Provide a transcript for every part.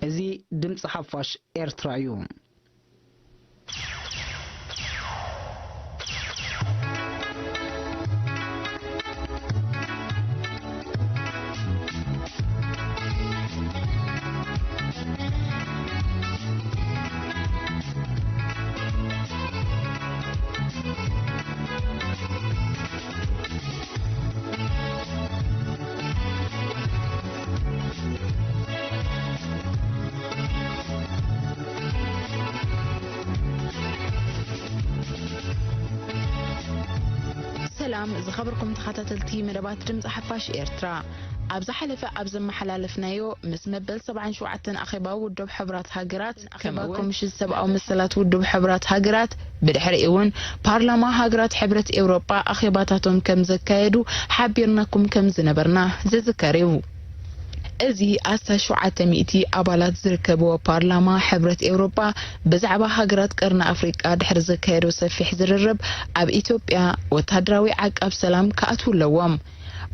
እዚ ድምፂ ሓፋሽ ኤርትራ እዩ። ሰላም ዝኸበርኩም ተኸታተልቲ መደባት ድምፂ ሓፋሽ ኤርትራ፣ ኣብ ዝሓለፈ ኣብ ዘመሓላለፍናዮ ምስ መበል ሰብዓን ሸውዓተን ኣኼባ ውድብ ሕቡራት ሃገራት፣ ከምኡ እውን ኮሚሽን ሰብኣዊ መሰላት ውድብ ሕቡራት ሃገራት፣ ብድሕሪኡ እውን ፓርላማ ሃገራት ሕብረት ኤውሮጳ ኣኼባታቶም ከም ዘካየዱ ሓቢርናኩም ከም ዝነበርና ዝዝከር እዩ። እዚ ኣስታት ሸውዓተ ሚእቲ ኣባላት ዝርከብዎ ፓርላማ ሕብረት ኤውሮጳ ብዛዕባ ሃገራት ቀርኒ ኣፍሪቃ ድሕሪ ዘካየዶ ሰፊሕ ዝርርብ፣ ኣብ ኢትዮጵያ ወተሃደራዊ ዓቃብ ሰላም ክኣትዉ ኣለዎም።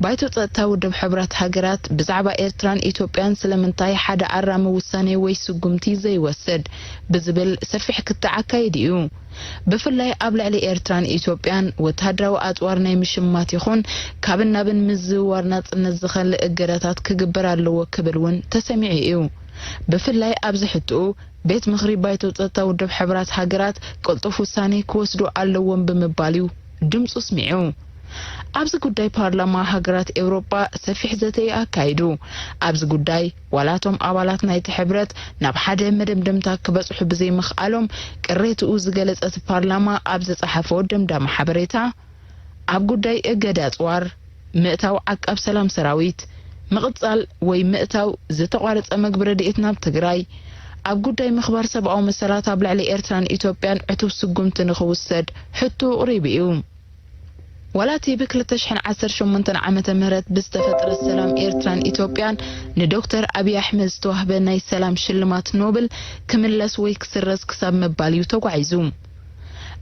ባይቶ ጸጥታ ውድብ ሕቡራት ሃገራት ብዛዕባ ኤርትራን ኢትዮጵያን ስለምንታይ ሓደ ኣራሚ ውሳኔ ወይ ስጉምቲ ዘይወስድ ብዝብል ሰፊሕ ክትዕ ኣካይዱ እዩ። ብፍላይ ኣብ ልዕሊ ኤርትራን ኢትዮጵያን ወተሃደራዊ ኣጽዋር ናይ ምሽማት ይኹን ካብን ናብን ምዝውዋር ናጽነት ዝኸልእ እገዳታት ክግበር ኣለዎ ክብል እውን ተሰሚዑ እዩ። ብፍላይ ኣብዚ ሕቶኡ ቤት ምኽሪ ባይቶ ጸጥታ ውድብ ሕቡራት ሃገራት ቅልጡፍ ውሳኔ ክወስዱ ኣለዎም ብምባል እዩ ድምጹ ኣስሚዑ። ኣብዚ ጉዳይ ፓርላማ ሃገራት ኤውሮጳ ሰፊሕ ዘተ እዩ ኣካይዱ። ኣብዚ ጉዳይ ዋላ እቶም ኣባላት ናይቲ ሕብረት ናብ ሓደ መደምደምታ ክበጽሑ ብዘይምኽኣሎም ቅሬትኡ ዝገለጸ እቲ ፓርላማ ኣብ ዝጸሓፎ ደምዳሚ ሓበሬታ፣ ኣብ ጉዳይ እገዳ ኣጽዋር፣ ምእታው ዓቃብ ሰላም ሰራዊት፣ ምቕጻል ወይ ምእታው ዝተቋረጸ መግቢ ረድኤት ናብ ትግራይ፣ ኣብ ጉዳይ ምኽባር ሰብኣዊ መሰላት ኣብ ልዕሊ ኤርትራን ኢትዮጵያን ዕቱብ ስጉምቲ ንኽውሰድ ሕቶ ኣቕሪቡ እዩ። ዋላ እቲ ብ ክልተ ሽሕን ዓሰርተ ሸሞንተን ዓመተ ምህረት ብዝተፈጥረ ሰላም ኤርትራን ኢትዮጵያን ንዶክተር ኣብይ ኣሕመድ ዝተዋህበ ናይ ሰላም ሽልማት ኖብል ክምለስ ወይ ክስረዝ ክሳብ ምባል እዩ ተጓዒዙ።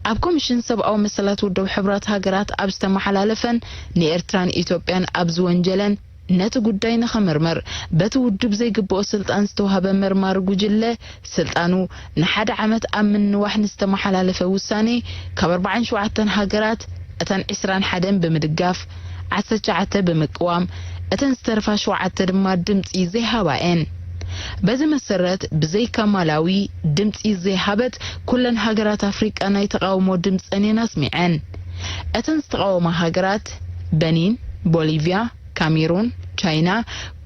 ኣብ ኮሚሽን ሰብኣዊ መሰላት ውድብ ሕቡራት ሃገራት ኣብ ዝተመሓላለፈን ንኤርትራን ኢትዮጵያን ኣብ ዝወንጀለን ነቲ ጉዳይ ንኸመርምር በቲ ውድብ ዘይግብኦ ስልጣን ዝተዋህበ መርማሪ ጉጅለ ስልጣኑ ንሓደ ዓመት ኣብ ምንዋሕ ንዝተመሓላለፈ ውሳኔ ካብ ኣርባዓን ሸውዓተን ሃገራት እተን ዕስራን ሓደን ብምድጋፍ ዓሰርተ ትሽዓተ ብምቅዋም እተን ዝተረፋ ሸውዓተ ድማ ድምጺ ዘይሃባ እየን። በዚ መሰረት ብዘይካ ማላዊ ድምጺ ዘይሃበት ኩለን ሃገራት ኣፍሪቃ ናይ ተቓውሞ ድምጸን እየን ኣስሚዐን። እተን ዝተቓወማ ሃገራት በኒን፣ ቦሊቪያ፣ ካሜሩን፣ ቻይና፣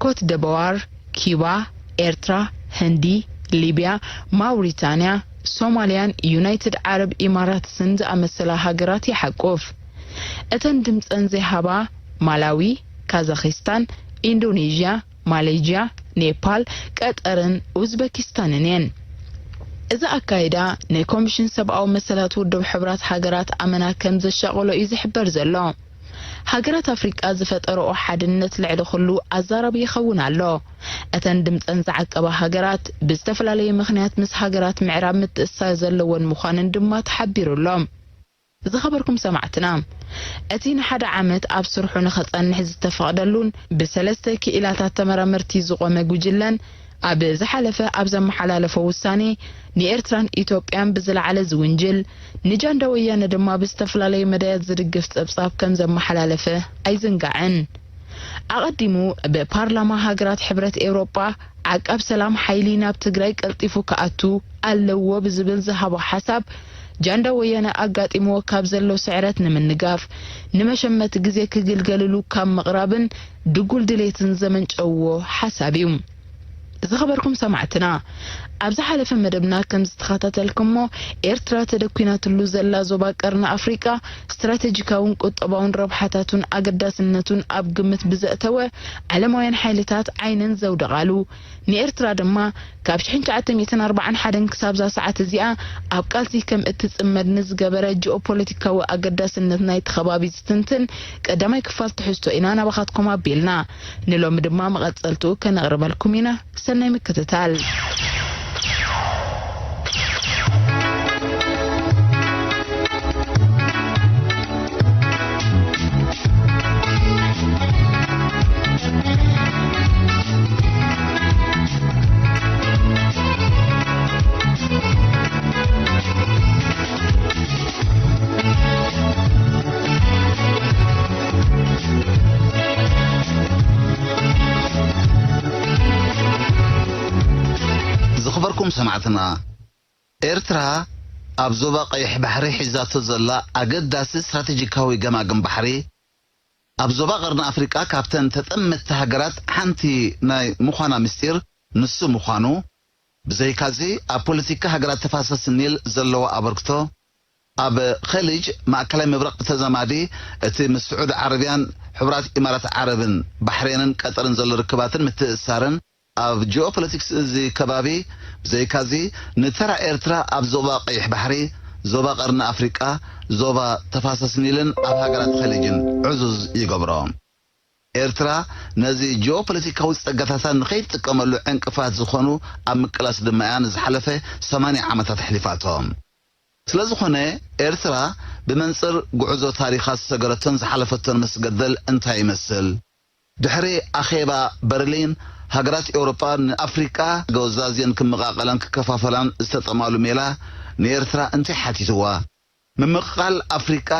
ኮት ደበዋር፣ ኪባ፣ ኤርትራ፣ ህንዲ፣ ሊብያ፣ ማውሪታንያ፣ ሶማልያን ዩናይትድ ዓረብ ኢማራትስን ዝኣመሰላ ሃገራት ይሓቁፍ። እተን ድምጸን ዘይሃባ ማላዊ፣ ካዛኺስታን፣ ኢንዶኔዥያ፣ ማሌዥያ፣ ኔፓል፣ ቀጠርን ኡዝበኪስታንን እየን። እዚ ኣካይዳ ናይ ኮሚሽን ሰብኣዊ መሰላት ውድብ ሕቡራት ሃገራት ኣመና ከም ዘሻቐሎ እዩ ዝሕበር ዘሎ። ሃገራት ኣፍሪቃ ዝፈጠረኦ ሓድነት ልዕሊ ኩሉ ኣዛራቢ ይኸውን ኣሎ። እተን ድምጸን ዝዓቀባ ሃገራት ብዝተፈላለየ ምኽንያት ምስ ሃገራት ምዕራብ ምትእስሳር ዘለወን ምዃነን ድማ ተሓቢሩ ኣሎ። ዝኸበርኩም ሰማዕትና፣ እቲ ንሓደ ዓመት ኣብ ስርሑ ንኸጸንሕ ዝተፈቕደሉን ብሰለስተ ክኢላታት ተመራመርቲ ዝቖመ ጉጅለን ኣብ ዝሓለፈ ኣብ ዘመሓላለፎ ውሳኔ ንኤርትራን ኢትዮጵያን ብዝለዓለ ዝውንጅል፣ ንጃንዳ ወያነ ድማ ብዝተፈላለየ መዳያት ዝድግፍ ጸብጻብ ከም ዘመሓላለፈ ኣይዝንጋዕን። ኣቐዲሙ ብፓርላማ ሃገራት ሕብረት ኤውሮጳ ዓቃብ ሰላም ሓይሊ ናብ ትግራይ ቀልጢፉ ክኣቱ ኣለዎ ብዝብል ዝሃቦ ሓሳብ፣ ጃንዳ ወያነ ኣጋጢምዎ ካብ ዘሎ ስዕረት ንምንጋፍ፣ ንመሸመቲ ግዜ ክግልገልሉ ካብ ምቕራብን ድጉል ድሌትን ዘመንጨውዎ ሓሳብ እዩ። ዝኸበርኩም ሰማዕትና፣ ኣብ ዝሓለፈ መደብና ከም ዝተኸታተልኩሞ፣ ኤርትራ ተደኲናትሉ ዘላ ዞባ ቀርኒ ኣፍሪቃ፣ ስትራቴጂካውን ቁጠባውን ረብሓታቱን ኣገዳስነቱን ኣብ ግምት ብዘእተወ፣ ዓለማውያን ሓይልታት ዓይነን ዘውደቓሉ፣ ንኤርትራ ድማ ካብ ሽሕን ትሽዓተ ሚእትን ኣርባዓን ሓደን ክሳብ እዛ ሰዓት እዚኣ ኣብ ቃልሲ ከም እትጽመድ ንዝገበረ ጂኦፖለቲካዊ ኣገዳስነት ናይቲ ከባቢ ዝትንትን ቀዳማይ ክፋል ትሕዝቶ ኢና ናባኻትኩም ኣቢልና። ንሎሚ ድማ መቐጸልትኡ ከነቕርበልኩም ኢና። ሰናይ ምክትታል። ዝኸበርኩም ሰማዕትና፣ ኤርትራ ኣብ ዞባ ቀይሕ ባሕሪ ሒዛቶ ዘላ ኣገዳሲ ስትራቴጂካዊ ገማግም ባሕሪ፣ ኣብ ዞባ ቀርኒ ኣፍሪቃ ካብተን ተጠመትቲ ሃገራት ሓንቲ ናይ ምዃና ምስጢር ንሱ ምዃኑ፣ ብዘይካዚ ኣብ ፖለቲካ ሃገራት ተፋሰስ ኒል ዘለዎ ኣበርክቶ፣ ኣብ ኸሊጅ ማእከላይ ምብራቕ ብተዛማዲ እቲ ምስ ስዑዲ ዓረብያን ሕቡራት ኢማራት ዓረብን ባሕሬንን ቀጠርን ዘሎ ርክባትን ምትእስሳርን ኣብ ጂኦፖለቲክስ እዚ ከባቢ፣ ብዘይካዚ ንተራ ኤርትራ ኣብ ዞባ ቀይሕ ባሕሪ፣ ዞባ ቀርኒ ኣፍሪቃ፣ ዞባ ተፋሰስ ኒልን ኣብ ሃገራት ኸሊጅን ዕዙዝ ይገብሮ። ኤርትራ ነዚ ጂኦፖለቲካዊ ጸጋታታ ንኸይትጥቀመሉ ዕንቅፋት ዝኾኑ ኣብ ምቅላስ ድማ እያ ንዝሓለፈ ሰማንያ ዓመታት ኣሕሊፋቶ። ስለ ዝኾነ ኤርትራ ብመንጽር ጉዕዞ ታሪኻ ዝሰገረቶን ዝሓለፈቶን መስገደል እንታይ ይመስል? ድሕሪ ኣኼባ በርሊን፣ ሃገራት ኤውሮጳ ንኣፍሪቃ ጎዛዝየን ክመቓቐላን ክከፋፈላን ዝተጠማሉ ሜላ ንኤርትራ እንታይ ሓቲትዋ? ምምቕቓል ኣፍሪቃ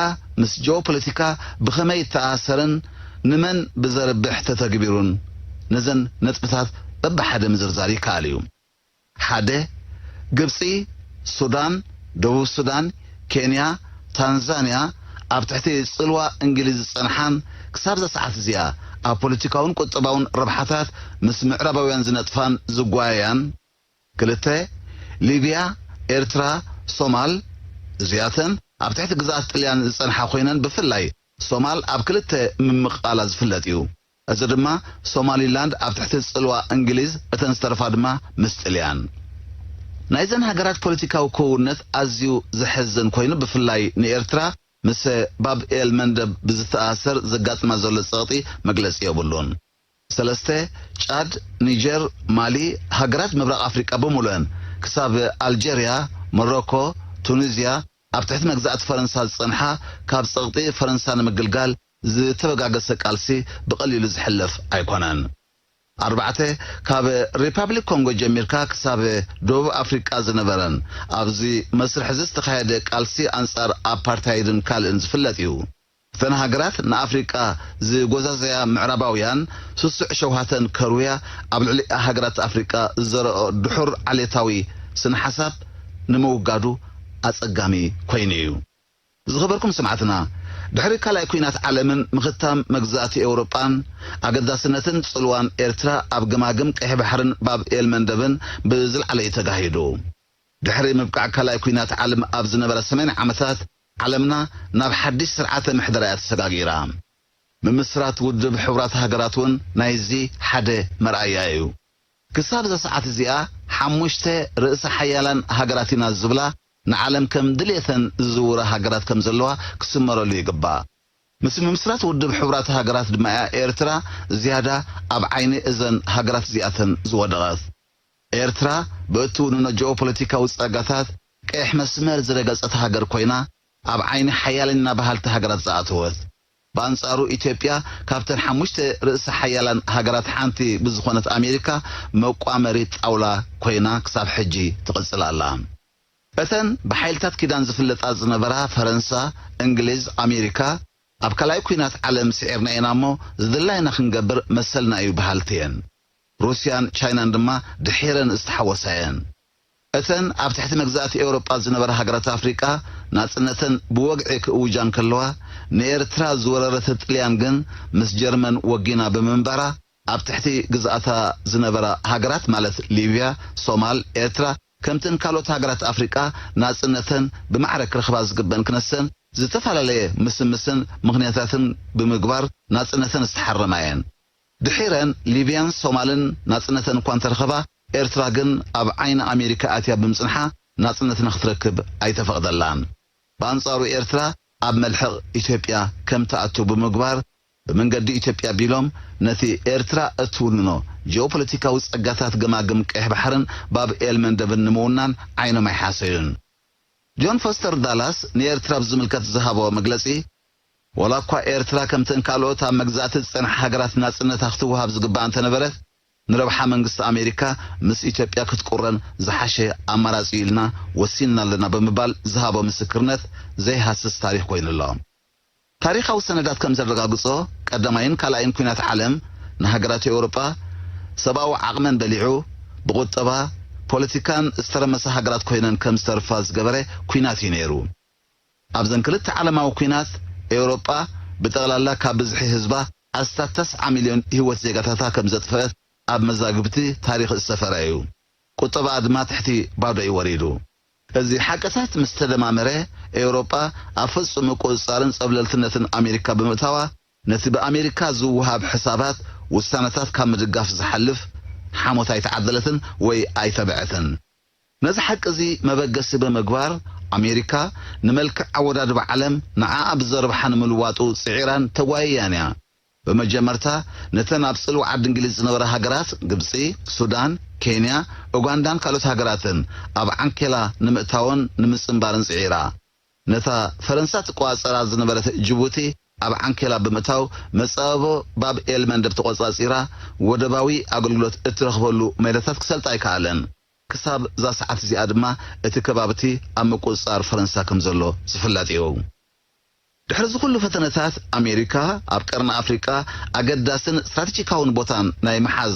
ምስ ጂኦፖለቲካ ብኸመይ ይተኣሳሰርን ንመን ብዘርብሕ ተተግቢሩን? ነዘን ነጥብታት በብሓደ ምዝርዛር ይከኣል እዩ። ሓደ፣ ግብጺ፣ ሱዳን፣ ደቡብ ሱዳን፣ ኬንያ፣ ታንዛንያ ኣብ ትሕቲ ጽልዋ እንግሊዝ ዝጸንሓን ክሳብ እዛ ሰዓት እዚኣ ኣብ ፖለቲካውን ቁጠባውን ረብሓታት ምስ ምዕራባውያን ዝነጥፋን ዝጓየያን። ክልተ፣ ሊብያ፣ ኤርትራ፣ ሶማል፣ እዚኣተን ኣብ ትሕቲ ግዝኣት ጥልያን ዝጸንሓ ኮይነን ብፍላይ ሶማል ኣብ ክልተ ምምቕቓላ ዝፍለጥ እዩ። እዚ ድማ ሶማሊላንድ ኣብ ትሕቲ ጽልዋ እንግሊዝ፣ እተን ዝተረፋ ድማ ምስ ጥልያን። ናይዘን ሃገራት ፖለቲካዊ ክውንነት ኣዝዩ ዘሕዝን ኮይኑ፣ ብፍላይ ንኤርትራ ምስ ባብ ኤል መንደብ ብዝተኣሳሰር ዘጋጥማ ዘሎ ጸቕጢ መግለጺ የብሉን። ሰለስተ፣ ጫድ፣ ኒጀር፣ ማሊ፣ ሃገራት ምብራቕ ኣፍሪቃ ብምሉአን ክሳብ ኣልጀርያ፣ ሞሮኮ፣ ቱኒዝያ ኣብ ትሕቲ መግዛእቲ ፈረንሳ ዝጸንሓ፣ ካብ ጸቕጢ ፈረንሳ ንምግልጋል ዝተበጋገሰ ቃልሲ ብቐሊሉ ዝሕለፍ ኣይኮነን። ኣርባዕተ፣ ካብ ሪፓብሊክ ኮንጎ ጀሚርካ ክሳብ ደቡብ ኣፍሪቃ ዝነበረን ኣብዚ መስርሕ እዚ ዝተኻየደ ቃልሲ ኣንጻር ኣፓርታይድን ካልእን ዝፍለጥ እዩ። እተን ሃገራት ንኣፍሪቃ ዝጎዛዘያ ምዕራባውያን ስሱዕ ሸውሃተን ከርውያ ኣብ ልዕሊ ሃገራት ኣፍሪቃ ዝዘረኦ ድሑር ዓሌታዊ ስነ ሓሳብ ንምውጋዱ ኣጸጋሚ ኮይኑ እዩ። ዝኸበርኩም ሰማዕትና፣ ድሕሪ ካልኣይ ኲናት ዓለምን ምኽታም መግዛእቲ ኤውሮጳን፣ ኣገዳስነትን ጽልዋን ኤርትራ ኣብ ገማግም ቀይሕ ባሕርን ባብ ኤል መንደብን ብዝለዓለ እዩ ተጋሂዱ። ድሕሪ ምብቃዕ ካልኣይ ኲናት ዓለም ኣብ ዝነበረ ሰማንያ ዓመታት፣ ዓለምና ናብ ሓድሽ ስርዓተ ምሕደራ እያ ተሰጋጊራ። ምምስራት ውድብ ሕቡራት ሃገራት እውን ናይዚ ሓደ መርኣያ እዩ። ክሳብ እዛ ሰዓት እዚኣ፣ ሓሙሽተ ርእሰ ሓያላን ሃገራት ኢና ዝብላ፣ ንዓለም ከም ድሌተን ዝዝውራ ሃገራት ከም ዘለዋ ክስመረሉ ይግባእ። ምስ ምምስራት ውድብ ሕቡራት ሃገራት ድማ እያ ኤርትራ ዝያዳ ኣብ ዓይኒ እዘን ሃገራት እዚኣተን ዝወደቐት። ኤርትራ ብእትውንኖ ጂኦፖለቲካዊ ጸጋታት ቀይሕ መስመር ዝረገጸት ሃገር ኮይና፣ ኣብ ዓይኒ ሓያላን ኢና በሃልቲ ሃገራት ዝኣተወት። ብኣንጻሩ ኢትዮጵያ ካብተን ሓሙሽተ ርእሰ ሓያላን ሃገራት ሓንቲ ብዝኾነት ኣሜሪካ መቋመሪ ጣውላ ኮይና ክሳብ ሕጂ ትቕጽል ኣላ። እተን ብሓይልታት ኪዳን ዝፍለጣ ዝነበራ ፈረንሳ፣ እንግሊዝ፣ ኣሜሪካ ኣብ ካልኣይ ኲናት ዓለም ስዒርና ኢና እሞ ዝድላይና ክንገብር መሰልና እዩ በሃልቲ እየን። ሩስያን ቻይናን ድማ ድሒረን ዝተሓወሳ እየን። እተን ኣብ ትሕቲ መግዛእቲ ኤውሮጳ ዝነበራ ሃገራት ኣፍሪቃ ናጽነተን ብወግዒ ክእውጃ እንከለዋ፣ ንኤርትራ ዝወረረት ጥልያን ግን ምስ ጀርመን ወጊና ብምንባራ፣ ኣብ ትሕቲ ግዝኣታ ዝነበራ ሃገራት ማለት ሊብያ፣ ሶማል፣ ኤርትራ ከምተን ካልኦት ሃገራት ኣፍሪቃ ናጽነተን ብማዕረ ክረኽባ ዝግበን ክነሰን ዝተፈላለየ ምስምስን ምኽንያታትን ብምግባር ናጽነተን ዝተሓረማ እየን። ድሒረን ሊብያን ሶማልን ናጽነተን እኳ እንተረኸባ፣ ኤርትራ ግን ኣብ ዓይኒ ኣሜሪካ ኣትያ ብምጽንሓ ናጽነትና ክትረክብ ኣይተፈቕደላን። ብኣንጻሩ ኤርትራ ኣብ መልሕቕ ኢትዮጵያ ከም ትኣቱ ብምግባር፣ ብመንገዲ ኢትዮጵያ ኣቢሎም ነቲ ኤርትራ እትውንኖ ጂኦፖለቲካዊ ጸጋታት ገማግም ቀይሕ ባሕርን ባብ ኤል መንደብን ንምውናን ዓይኖም ኣይሓሰዩን። ጆን ፎስተር ዳላስ ንኤርትራ ብዝምልከት ዝሃቦ መግለጺ፣ ዋላ እኳ ኤርትራ ከምተን ካልኦት ኣብ መግዛእቲ ዝጸንሓ ሃገራት ናጽነታ ክትወሃብ ዝግባኣ እንተነበረት፣ ንረብሓ መንግስቲ ኣሜሪካ ምስ ኢትዮጵያ ክትቁረን ዝሓሸ ኣማራጺ እዩ ኢልና ወሲንና ኣለና ብምባል ዝሃቦ ምስክርነት ዘይሃስስ ታሪኽ ኮይኑ ኣሎ። ታሪኻዊ ሰነዳት ከም ዘረጋግጾ፣ ቀዳማይን ካልኣይን ኲናት ዓለም ንሃገራት ኤውሮጳ ሰብኣዊ ዓቕመን በሊዑ፣ ብቁጠባ፣ ፖለቲካን ዝተረመሳ ሃገራት ኮይነን ከም ዝተርፋ ዝገበረ ኲናት እዩ ነይሩ። ኣብዘን ክልተ ዓለማዊ ኲናት፣ ኤውሮጳ ብጠቕላላ ካብ ብዝሒ ህዝባ ኣስታት ተስዓ ሚልዮን ህይወት ዜጋታታ ከም ዘጥፍአት ኣብ መዛግብቲ ታሪኽ ዝሰፈረ እዩ። ቁጠባኣ ድማ ትሕቲ ባዶ እዩ ወሪዱ። እዚ ሓቅታት ምስ ተደማመረ፣ ኤውሮጳ ኣብ ፍጹም ምቁጽጻርን ጸብለልትነትን ኣሜሪካ ብምእታዋ፣ ነቲ ብኣሜሪካ ዝወሃብ ሕሳባት ውሳነታት ካብ ምድጋፍ ዝሓልፍ ሓሞት ኣይተዓደለትን ወይ ኣይተበዐትን። ነዚ ሓቂ እዚ መበገሲ ብምግባር፣ ኣሜሪካ ንመልክዕ ኣወዳድባ ዓለም ንዓኣ ብዘርብሓ ንምልዋጡ ጽዒራን ተጓይያን እያ። ብመጀመርታ፣ ነተን ኣብ ጽልዋ ዓዲ እንግሊዝ ዝነበራ ሃገራት ግብጺ፣ ሱዳን፣ ኬንያ፣ ኡጋንዳን ካልኦት ሃገራትን ኣብ ዓንኬላ ንምእታወን ንምጽንባርን ጽዒራ። ነታ ፈረንሳ ትቆጻጸራ ዝነበረት ጅቡቲ ኣብ ዓንኬላ ብምእታው፣ መጻብቦ ባብ ኤል መንደብ ተቆጻጺራ፣ ወደባዊ ኣገልግሎት እትረኽበሉ ሜላታት ክሰልጣ ኣይከኣለን። ክሳብ እዛ ሰዓት እዚኣ ድማ እቲ ከባቢ እቲ ኣብ ምቁጽጻር ፈረንሳ ከም ዘሎ ዝፍለጥ እዩ። ድሕሪ እዚ ኩሉ ፈተነታት፣ ኣሜሪካ ኣብ ቀርኒ ኣፍሪቃ ኣገዳስን ስትራቴጂካውን ቦታን ናይ ምሓዝ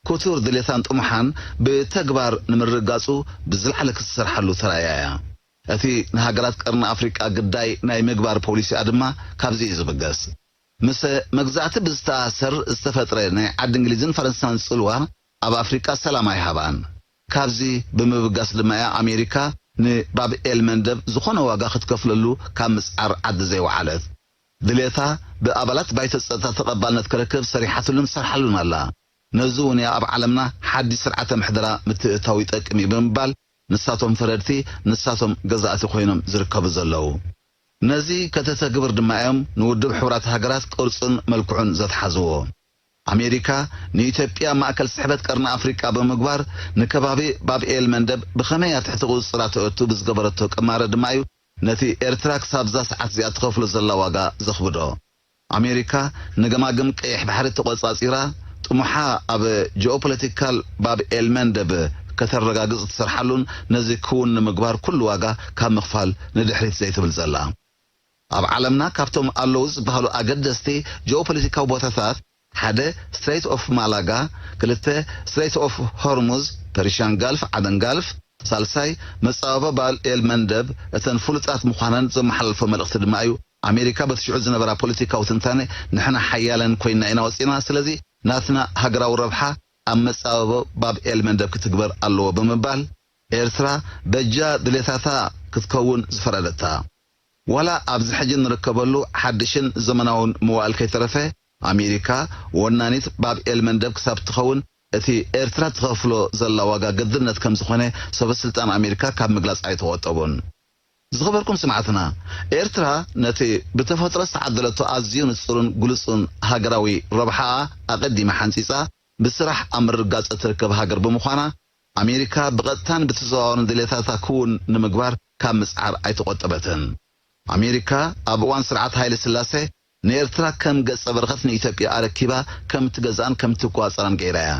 ክቱር ድሌታን ጥሙሓን ብተግባር ንምርግጋጹ ብዝለዓለ ክትሰርሓሉ ተራእያ እያ። እቲ ንሃገራት ቀርኒ ኣፍሪቃ ግዳይ ናይ ምግባር ፖሊሲኣ ድማ ካብዚ እዩ ዝብገስ። ምስ መግዛእቲ ብዝተኣሳሰር ዝተፈጥረ ናይ ዓዲ እንግሊዝን ፈረንሳን ጽልዋ ኣብ ኣፍሪቃ ሰላም ኣይሃባን። ካብዚ ብምብጋስ ድማ እያ ኣሜሪካ ንባብ ኤል መንደብ ዝኾነ ዋጋ ክትከፍለሉ ካብ ምጽዓር ዓዲ ዘይወዓለት። ድሌታ ብኣባላት ባይቶ ጸጥታ ተቐባልነት ክረክብ ሰሪሓትሉን ትሰርሓሉን ኣላ። ነዚ እውን እያ ኣብ ዓለምና ሓድሽ ስርዓተ ምሕደራ ምትእትታው ይጠቅም እዩ ብምባል ንሳቶም ፈረድቲ፣ ንሳቶም ገዛእቲ ኮይኖም ዝርከቡ ዘለዉ። ነዚ ከተተግብር ድማ እዮም ንውድብ ሕቡራት ሃገራት ቅርጹን መልክዑን ዘትሓዝዎ። ኣሜሪካ ንኢትዮጵያ ማእከል ስሕበት ቀርኒ ኣፍሪቃ ብምግባር ንከባቢ ባብ ኤል መንደብ ብኸመይ ኣብ ትሕቲ ቁጽጽራ ተእቱ ብዝገበረቶ ቅማረ ድማ እዩ ነቲ ኤርትራ ክሳብ እዛ ሰዓት እዚኣ ትኸፍሎ ዘላ ዋጋ ዘኽብዶ። ኣሜሪካ ንገማግም ቀይሕ ባሕሪ ተቖጻጺራ፣ ጥሙሓ ኣብ ጂኦፖለቲካል ባብ ኤል መንደብ ከተረጋግጽ ትሰርሓሉን ነዚ ክውን ንምግባር ኩሉ ዋጋ ካብ ምኽፋል ንድሕሪት ዘይትብል ዘላ። ኣብ ዓለምና ካብቶም ኣለዉ ዝበሃሉ ኣገደስቲ ጂኦፖለቲካዊ ቦታታት፣ ሓደ ስትሬት ኦፍ ማላጋ፣ ክልተ ስትሬት ኦፍ ሆርሙዝ፣ ፐርሽያን ጋልፍ፣ ዓደን ጋልፍ፣ ሳልሳይ መጻወባ ባብ ኤል መንደብ፣ እተን ፍሉጣት ምዃነን ዘመሓላልፎ መልእኽቲ ድማ እዩ። ኣሜሪካ በቲ ሽዑ ዝነበራ ፖለቲካዊ ትንታነ፣ ንሕና ሓያለን ኮይንና ኢና ወጺና፣ ስለዚ ናትና ሃገራዊ ረብሓ ኣብ መጻወቦ ባብ ኤል መንደብ ክትግበር ኣለዎ ብምባል፣ ኤርትራ በጃ ድሌታታ ክትከውን ዝፈረደታ። ዋላ ኣብዚ ሕጂ ንርከበሉ ሓድሽን ዘመናውን መዋእል ከይተረፈ፣ ኣሜሪካ ወናኒት ባብ ኤል መንደብ ክሳብ ትኸውን፣ እቲ ኤርትራ ትኸፍሎ ዘላ ዋጋ ገድልነት ከም ዝኾነ ሰበ ስልጣን ኣሜሪካ ካብ ምግላጽ ኣይተቖጠቡን። ዝኸበርኩም ስማዕትና፣ ኤርትራ ነቲ ብተፈጥሮ ዝተዓደለቶ ኣዝዩ ንጹርን ግሉጹን ሃገራዊ ረብሓኣ ኣቐዲማ ሓንጺጻ፣ ብስራሕ ኣብ ምርግጋጽ እትርከብ ሃገር ብምዃና፣ ኣሜሪካ ብቐጥታን ብተዘዋዋርን ድሌታታ ክውን ንምግባር ካብ ምጽዓር ኣይተቖጠበትን። ኣሜሪካ ኣብ እዋን ስርዓት ሃይለ ስላሴ ንኤርትራ ከም ገጸ በረኸት ንኢትዮጵያ ኣረኪባ ከም ትገዝኣን ከም ትቆጻጸራን ገይራ እያ።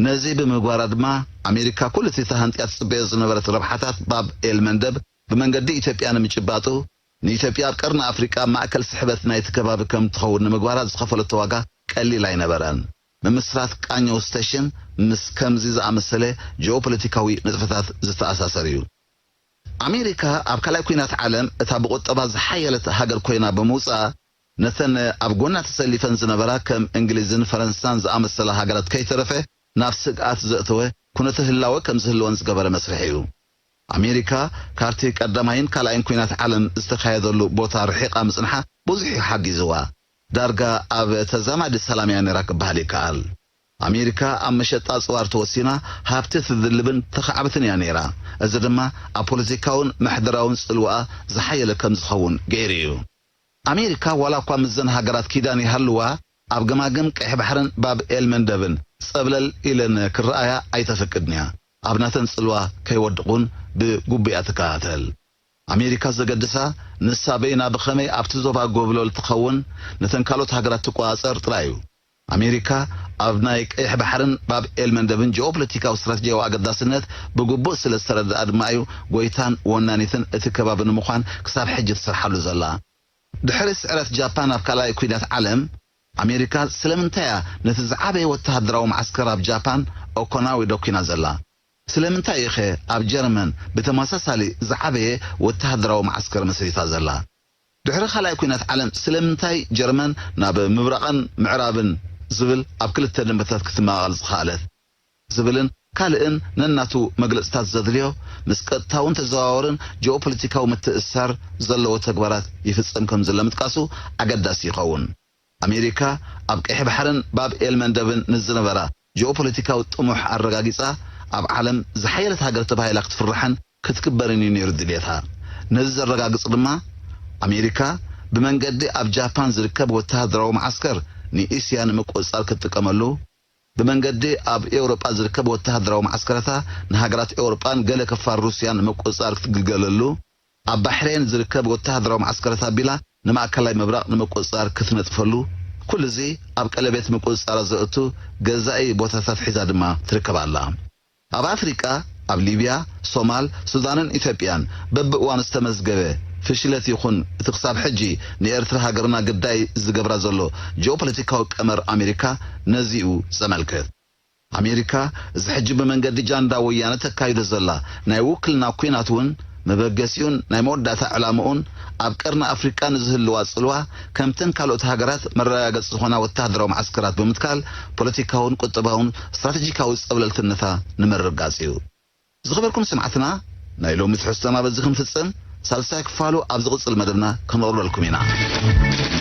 ነዚ ብምግባራ ድማ ኣሜሪካ ኩሉ እቲ ተሃንጥያ ትጽበዮ ዝነበረት ረብሓታት ባብ ኤል መንደብ ብመንገዲ ኢትዮጵያ ንምጭባጡ፣ ንኢትዮጵያ ኣብ ቀርኒ ኣፍሪቃ ማእከል ስሕበት ናይቲ ከባቢ ከም ትኸውን ንምግባራ ዝኸፈለቶ ዋጋ ቀሊል ኣይነበረን። ምምስራት ቃኘው ስቴሽን ምስ ከምዚ ዝኣመሰለ ጂኦፖለቲካዊ ንጥፈታት ዝተኣሳሰር እዩ። ኣሜሪካ ኣብ ካልኣይ ኲናት ዓለም እታ ብቁጠባ ዝሓየለት ሃገር ኮይና ብምውጻኣ፣ ነተን ኣብ ጎና ተሰሊፈን ዝነበራ ከም እንግሊዝን ፈረንሳን ዝኣመሰላ ሃገራት ከይተረፈ ናብ ስግኣት ዘእተወ ኩነተ ህላወ ከም ዝህልወን ዝገበረ መስርሕ እዩ። ኣሜሪካ ካብቲ ቀዳማይን ካልኣይን ኲናት ዓለም ዝተኻየደሉ ቦታ ርሒቓ ምጽንሓ ብዙሕ እዩ ሓጊዝዋ። ዳርጋ ኣብ ተዛማዲ ሰላም እያ ነይራ ክበሃል ይከኣል። ኣሜሪካ ኣብ መሸጣ ኣጽዋር ተወሲና ሃብቲ ትድልብን ተኻዕብትን እያ ነይራ። እዚ ድማ ኣብ ፖለቲካውን ምሕደራውን ጽልዋኣ ዝሓየለ ከም ዝኸውን ገይሩ እዩ። ኣሜሪካ ዋላ እኳ ምስዘን ሃገራት ኪዳን ይሃልዋ፣ ኣብ ገማግም ቀይሕ ባሕርን ባብ ኤል መንደብን ጸብለል ኢለን ክረኣያ ኣይተፍቅድን እያ። ኣብ ናተን ጽልዋ ከይወድቑን ብግቡእ እያ ትከታተል። ኣሜሪካ ዘገድሳ ንሳ በይና ብኸመይ ኣብቲ ዞባ ጎብለል ትኸውን፣ ነተን ካልኦት ሃገራት ትቆጻጸር ጥራይ እዩ። ኣሜሪካ ኣብ ናይ ቀይሕ ባሕርን ባብ ኤል መንደብን ጂኦፖለቲካዊ ስትራተጂያዊ ኣገዳስነት ብግቡእ ስለ ዝተረድኣ ድማ እዩ ጎይታን ወናኒትን እቲ ከባቢ ንምዃን ክሳብ ሕጂ ትሰርሓሉ ዘላ። ድሕሪ ስዕረት ጃፓን ኣብ ካልኣይ ኲናት ዓለም፣ ኣሜሪካ ስለምንታይ እያ ነቲ ዝዓበየ ወተሃደራዊ መዓስከር ኣብ ጃፓን ኦኮናዊ ደኲና ዘላ? ስለምንታይ ኢኸ ኣብ ጀርመን ብተመሳሳሊ ዝዓበየ ወተሃደራዊ መዓስከር መስሪታ ዘላ? ድሕሪ ካልኣይ ኲናት ዓለም ስለምንታይ ጀርመን ናብ ምብራቕን ምዕራብን ዝብል ኣብ ክልተ ደንበታት ክትመቓቐል ዝኸኣለት? ዝብልን ካልእን ነናቱ መግለጽታት ዘድልዮ፣ ምስ ቀጥታውን ተዘዋወርን ጂኦፖለቲካዊ ምትእስሳር ዘለዎ ተግባራት ይፍጸም ከም ዘሎ ምጥቃሱ ኣገዳሲ ይኸውን። ኣሜሪካ ኣብ ቀይሕ ባሕርን ባብ ኤል መንደብን ንዝነበራ ጂኦፖለቲካዊ ጥሙሕ ኣረጋጊጻ፣ ኣብ ዓለም ዝሓየለት ሃገር ተባሂላ ክትፍርሓን ክትክበርን እዩ ነይሩ ድሌታ። ነዚ ዘረጋግጽ ድማ፣ ኣሜሪካ ብመንገዲ ኣብ ጃፓን ዝርከብ ወተሃደራዊ መዓስከር ንእስያ ንምቁጽጻር ክትጥቀመሉ፣ ብመንገዲ ኣብ ኤውሮጳ ዝርከብ ወተሃደራዊ መዓስከራታ ንሃገራት ኤውሮጳን ገለ ክፋል ሩስያን ንምቁጽጻር ክትግልገለሉ፣ ኣብ ባሕሬን ዝርከብ ወተሃደራዊ መዓስከራታ ኣቢላ ንማእከላይ ምብራቕ ንምቁጽጻር ክትነጥፈሉ፣ ኩሉ እዚ ኣብ ቀለቤት ምቁጽጻራ ዘእቱ ገዛኢ ቦታታት ሒዛ ድማ ትርከብ ኣላ። ኣብ ኣፍሪቃ፣ ኣብ ሊብያ፣ ሶማል፣ ሱዳንን ኢትዮጵያን በብእዋኑ ዝተመዝገበ ፍሽለት ይኹን እቲ ክሳብ ሕጂ ንኤርትራ ሃገርና ግዳይ ዝገብራ ዘሎ ጂኦፖለቲካዊ ቀመር ኣሜሪካ ነዚኡ ዘመልክት። ኣሜሪካ እዚ ሕጂ ብመንገዲ ጃንዳ ወያነ ተካይዶ ዘላ ናይ ውክልና ኲናት እውን መበገሲኡን ናይ መወዳእታ ዕላምኡን ኣብ ቀርኒ ኣፍሪቃ ንዝህልዋ ጽልዋ ከምተን ካልኦት ሃገራት መረጋገጺ ዝኾና ወተሃደራዊ መዓስከራት ብምትካል ፖለቲካውን ቁጠባውን ስትራቴጂካዊ ጸብለልትነታ ንምርግጋጽ እዩ። ዝኸበርኩም ሰማዕትና፣ ናይ ሎሚ ትሕዝቶና በዚ ክንፍጽም፣ ሳልሳይ ክፋሉ ኣብ ዝቕጽል መደብና ከነቕርበልኩም ኢና።